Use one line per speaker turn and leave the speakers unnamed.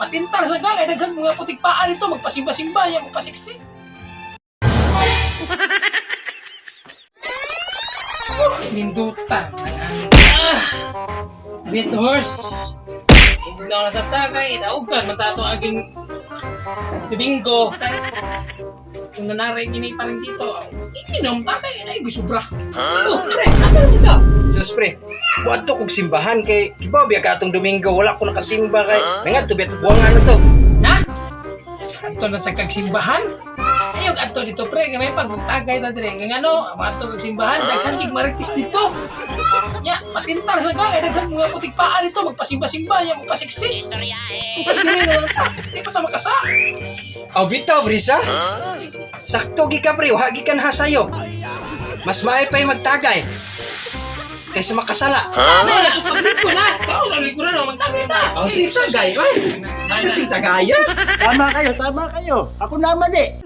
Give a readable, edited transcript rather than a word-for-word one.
Patintar sa ka, kay daghang mga putik paa dito, magpasimba-simba, ya magpasiksi. Ninduta. Ah! With horse. Hindi na sa tagay, idaugan, matato aging bibinggo. Kung nanaray ini pa rin dito, iinom ta kay ay bisubra. Oh, pre, asa naman ka?
Sus pre, buadto kog simbahan kay kibaw biya ka atong Domingo wala ko nakasimba kay mangadto biya buwangan na to.
Na? Adto na sa kagsimbahan? Ayog adto dito pre, kay may pagtagay ta dire. Nga ngano, adto kag simbahan, daghan kig marites dito. Nya, patintar sa ka kay daghan mga putik paa dito, magpasimba-simba, ya magpasiksi. Kung dili na lang ta, di pa ta makasa.
Aw bitaw Brisa. Sakto gi ka pre, wa gikan ha sayo. Mas maay pa'y magtagay kaysa makasala.
Ano na, pagliko na. Kao na liko na no, magtagay ta.
Aw sige tagay ba? Ating tagayan.
Tama kayo, tama kayo. Ako naman eh.